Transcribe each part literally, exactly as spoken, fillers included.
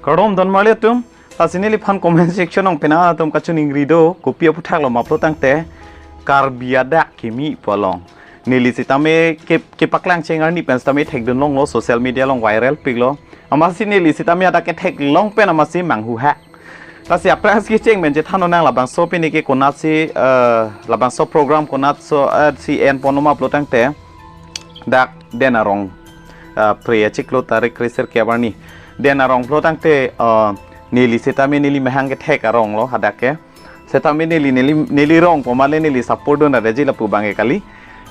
Kardom don marli atum, lasi neliphan comment section along penang atum kachiningri do, kopi aphuthak lo ma pulo tangte, Karbi adak kimi pu along. Neli sitame ke, kepaklang cheng arni pen sitame thekdun longlo, social media along viral piklo. Amatsi neli sitame adak ketheklong pen amatsi manghu hak. Lasi aphrang si cheng pen chethan nang labangso pini ke konatsi, eh, labangso program konatso, eh, si enpon ma pulo tangte. Dak Den Arong, eh, Phre achiklo tarik kre-sirkep arni. Den Arong pulo tangte, eh, neli sitame neli mahang kethek arong lo hadak ke. Sitame neli, neli, neli rong pu ma le neli support dun ada ji lapu abang ke kali.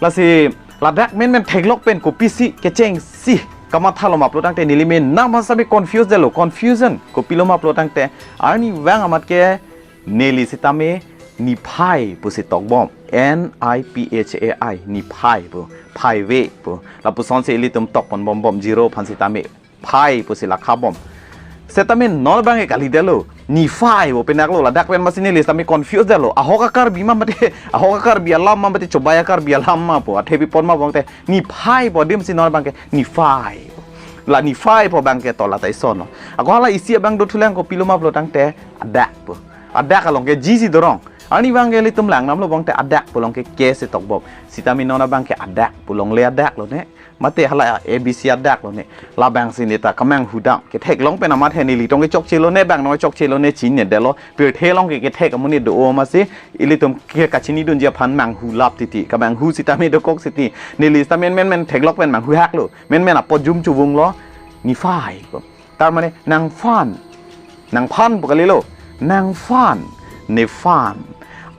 Lasi ladak menmen theklok pen kopisi kechengsi kamatha lo ma pulo tangte neli menam asap confused lo, confusion. Kopilo ma pulo tangte arnivang amat ke neli sitame niphai pusi tokbom. N I P H A I, niphai pu. Phai ve pu. Lapuson si ilitum tokpon bombom, zero aphan sitame phai pusi lakha bom. Sitame non abang ke kalidetlo. Niphai pu penaklo, ladak pen amatsi neli sitame confused lo. Ahok a-Karbi ma mate, ahok a-Karbi alam ma mate, chobai a-Karbi alam ma pu. Athe pi pon ma pulo tangte niphai pu adim si non abang ke niphai pu. La niphai pu abang ke to la ta ison lo. Ako hala isi abang dothulang, kopilo ma pulo tangte adak pu. Adak along ke jisi dorong. Arnivang ke ilitum langdamlo pulo tangte adak pu along ke kesi tokbom. Sitame non abang ke adak pu along le adak lo ne. Mate hala A B C adak lo ne. Labang si neta kemanghu dam. Ketheklong pen amat he neli tong ke chokche lo ne, bang no chokche lo ne, chinine detlo. Pirthe along ke kethek amonit do-o amatsi ilitum ke kachinidunji aphan manghu lap titi. Kemanghu sitame dokok siti. Neli sitame menmen theklok pen manghu hak lo. Menmen apot jum chuvung lo. Niphai pu. Tar mane nangphan. Nangphan pu kalilo. Nangphan. Nephan.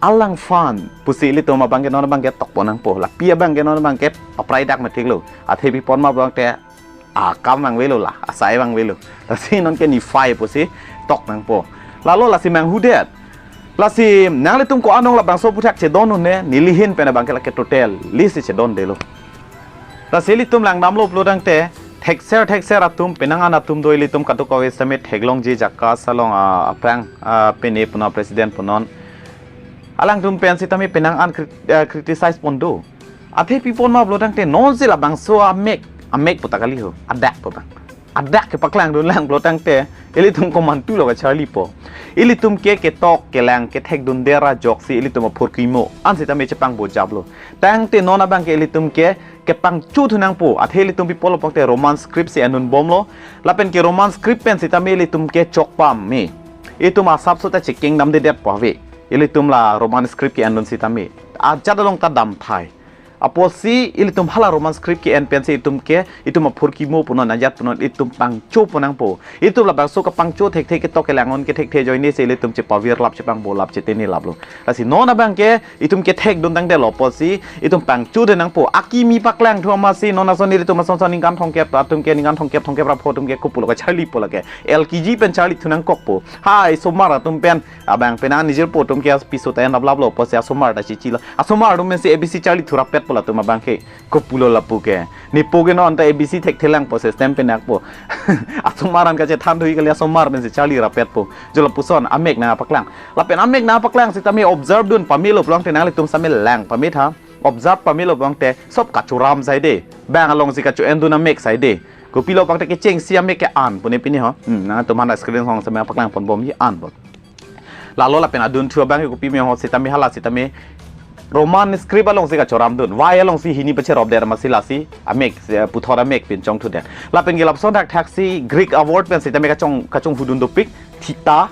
Alangphan pusi ilitum abang ke non abang ke tokpon nangpo. Lapi abang ke non abang ke paprai dak mathik lo. Athe pi pon ma pulo tangte akam vangvelo la, asai vangvelo. Lasi non ke niphai pusi tok nangpo. Lalo lasi manghudet. Lasi nanglitum ko-an along labangso aphuthak chedon un ne, neli ahin pen abang ke lake total list chedondetlo. Lasi ilitum langdamlo pulo tangte, thekser thekser atum, penang an atum do ilitum kadokave sitame theklongji Jakkas along, ah, aphrang, ah, pine punon, president punon. Alangtum pen sitame penang an crit-, ah, criticize pon do. Athe pi pon ma pulo tangte non si labangso amek, amek pu ta kali ho, adak pu abang. Adak kepaklang dun lang pulo tangte, ilitum komantu lo kacharlipo. Ilitum ke ketok kelang kethekdunde ra ajoksi ilitum aphurkimo an sitame chepang bojap lo. Tangte non abang ke ilitum ke kepangchothu nangpo. Athe ilitum pi pulo pulo tangte Roman script si en dun bomlo. Lapen ke Roman script pen sitame ilitum ke chok pame. Itum asapso ta chekeng damdedet pu ave. Ilitum la Roman script ke en dun sitame ajat along ta damthai. Apotsi ilitum hala Roman script ke en pensi itum ke, itum aphurkimo punon, ajat punon, itum pangcho pon nangpo. Itum labangso kepangcho thekthe, ketok kelang-on kethekthe ajoine si ilitum chepavir lap, chepang bo lap, chetene laplo. Lasi non abang ke itum kethekdun tangdetlo apotsi itum pangchodun nangpo. Akimi paklangthu amatsi non ason ilitum ason ason ningkan thomkep atum ke, ningkan thomkep, thomkep ra pho atum ke kopulo kacharlipo lake. L K G pen charlithu nangkokpo. Hai osomar atum pen abang penang nijirpo atum ke piso ta en laplaplo apotsi osomar ta chichilo. Osomar atum pensi A B C charlithu rapetpo latum abang ke. Kopulo lapu ke. Nepo ke non ta A B C thekthelang pu system penakpo. Osomar an kachethan thuji kali, osomar pensi charli rapetpo. Jo lapuson amek nangpaklang. Lapen amek nangpaklang sitame observe dun pamelo pulo tangte nanglitum sitame lang pametha. Observe pamelo pulo tangte sop kachoram saide. Bang alongsi kacho-en dun amek saide. Kopilo pulo tangte kechengsi amek ke an pune pini ho. Hmm, nangtum han screen along sitame paklang pon bomji an pu. Lalo lapen adunthu abang ke kopi me ho sitame hala sitame Roman script alongsi kachoram dun. Y alongsi hini pacherop der amatsi lasi amek, eh, puthot amek pinchongthudet. Lapen ke lapuson thakthak si Greek a-word pen sitame kachong, kachonghudun dopik. Theta,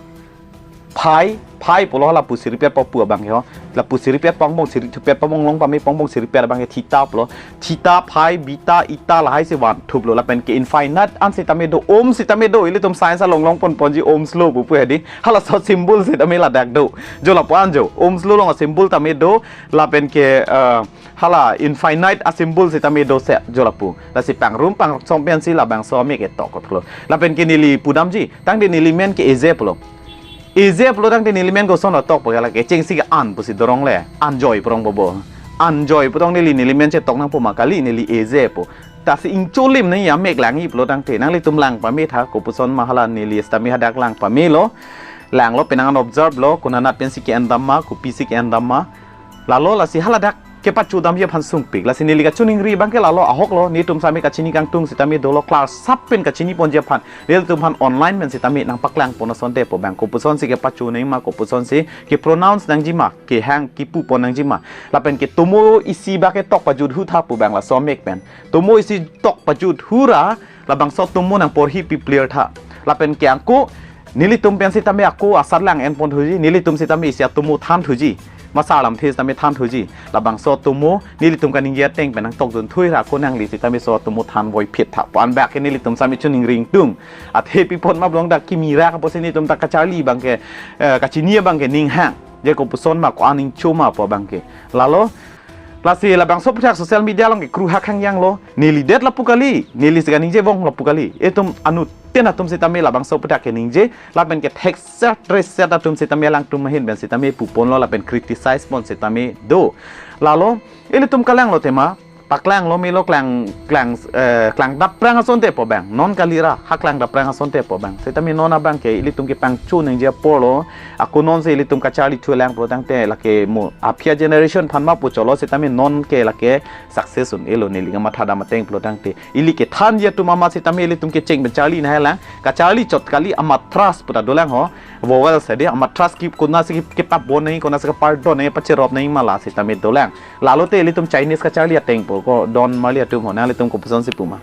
phi, phi pulo lapu siripet pu abang ke ho. Lapu siripet pu angbong sirithupet pu angbong long pame pu angbong siripet abang ke theta pulo. Theta, phi, beta, eta lahai si vanthuplo lapen ke infinite an sitame do, ohms sitame do, ilitum science along long pon ponji ohms law pu pu hedi. Halaso symbol sitame ladak do. Jo lapu-an jo, ohms law along a-symbol tame do, lapen ke, eh, hala infinite a-symbol sitame do se jo lapu. Lasi pangrum pangrokchom pensi labangso amek ketok kotlo. Lapen ke neli pudamji, tangte neli men ke eze pulo. Eze pulo tangte neli men koson lo tokpo ke lake, chengsi ke an pusi dorong le, anjoy pu rong bobo. Anjoy pu tong neli, neli men chetok nangpo ma kali, neli eze pu. Lasi ingcholim nangji amek langji pulo tangte, nanglitum lang pametha, kopuson ma hala neli sitame hadak lang pamelo. Langlo penang an observe lo, konanat pensi ke-en dam ma, kopisi ke-en dam ma. Lalo lasi haladak kepachodamji aphan sungpik. Lasi neli kachiningri abangke lalo ahoklo, netum sitame kachini kangtung sitame dolo, klarsap pen kachini ponji aphan nelitum aphan online pen sitame nangpaklang pon asonte pu abang. Kopusonsi kepacho nangji ma, kopusonsi kepronounce nangji ma, kehang kipu pon nangji ma. Lapen ke tomo isi abangke tok pajut hu tha pu abang laso amek pen. Tomo isi tok pajut hu ra, labangso atomo nangporhi piplir tha. Lapen ke ako nelitum pen sitame ako asatlang en pon thuji, nelitum sitame isi atomo than thuji. Masa alamthe sitame than thuji. Labangso atomo nelitum kaningje ateng pen nangtokdun thu ra ako nangli sitame so atomo than voiphit tha pu an abangke nelitum sitame chiningri ingtung. Athe pi apot ma pulo dak kimi ra kapusi netum ta kacharli abangke, eh, kachini abangke ning hang. Je kopuson ma, ko-an ingcho ma pu abangke. Lalo, lasi labangso aphuthak social media along ke kru hak hangyanglo. Neli det lapu kali, neli si kaningje vong lapu kali. Itum anuttin atum sitame labangso aphuthak keningje, lapen kethekset reset atum sitame alangtum ahin pen sitame pu ponlo lapen criticize pon sitame do. Lalo, ilitum kalanglo tema, paklanglo melo klang, klang, eh, klang daprang asonte pu abang. Non kali ra, ha klang daprang asonte pu abang. Sitame non abangke ilitum kepangcho nangji apor lo, ako nonsi ilitum kacharli thulang pulo tangte lake mo aphia generation aphan ma pu cholo sitame non ke lake success un-elo neli kamathadam ateng pulo tangte. Ili kethanji atum amat sitame ilitum kecheng pen charli nanglang. Kacharli chot kali amatras pu ta dolang ho. Vowel sitame amatras ki konatsi ki, kepabon nangji, konatsi kepardon nangji, pacherop nangji ma la sitame dolang. Lalo te ilitum Chinese kacharli ateng pu ko don marli atum ho, nanglitum kopusonsi pu ma.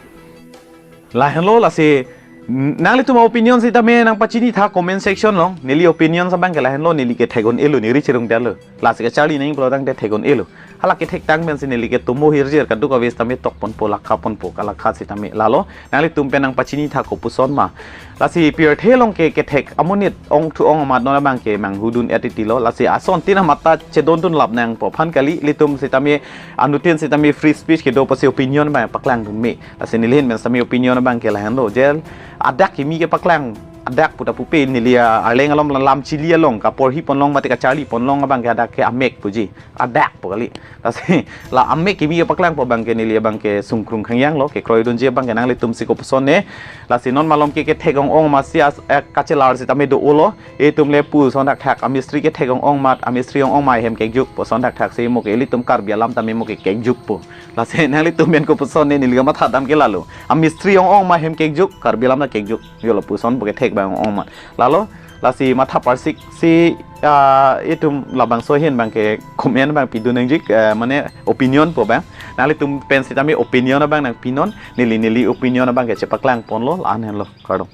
Lahenlo lasi, n-, nanglitum opinion sitame nangpachini tha comment section along. Neli opinion abangke lahenlo, neli kethek un-elo, neli chirung detlo. Lasi kacharli nangji pulo tangte thek un-elo. Hala kethek tang pensi neli ke tomo hirjir kadokave sitame tok ponpo, lakha ponpo, kalakha sitame. Lalo, nanglitum pen nangpachini tha kopuson ma. Lasi pirthe along ke kethek amonit ong thu ong amat non abangke manghudun et titi lo. Lasi asontin amat ta chedontun lap nangpo aphan kali, ilitum sitame anuttin sitame free speech kedo pusi opinion abang paklangdun me. Lasi neli ahin pen sitame opinion abangke lahenlo. Je adak kimi kepaklang, adak pu ta pupe neli a-, arleng alom lam chili along kaporhi ponlong mate kacharli ponlong abangke adak ke amek puji. Adak pu kali. Lasi la amek kimi kepaklang pu abangke neli abangke sungkrung hangyanglo, kekroidunji abangke nanglitumsi kopuson ne. Lasi non malom ke kethek ong ong amatsi as, eh, kachelar sitame do-olo. Itum le puson thakthak, amistri kethek ong ong amat, amistri ong ong amat hem kekjuk puson thakthak si mo ke ilitum Karbi alam tame mo ke kekjukpo. Lasi nanglitum pen kopuson ne, neli kamathadam ke lalo. Amistri ong ong amat hem kekjuk, Karbi alam ta kekjuk. Yo lapuson pu kethek abang ong ong amat. Lalo, lasi matha parsik si, ah, itum labangso ahin abangke comment abang pidun nangji, eh, mane opinion pu abang. Nanglitum pen sitame opinion abang nangpinon, neli neli opinion abangke chepaklang ponlo, la-an henlo, kardom.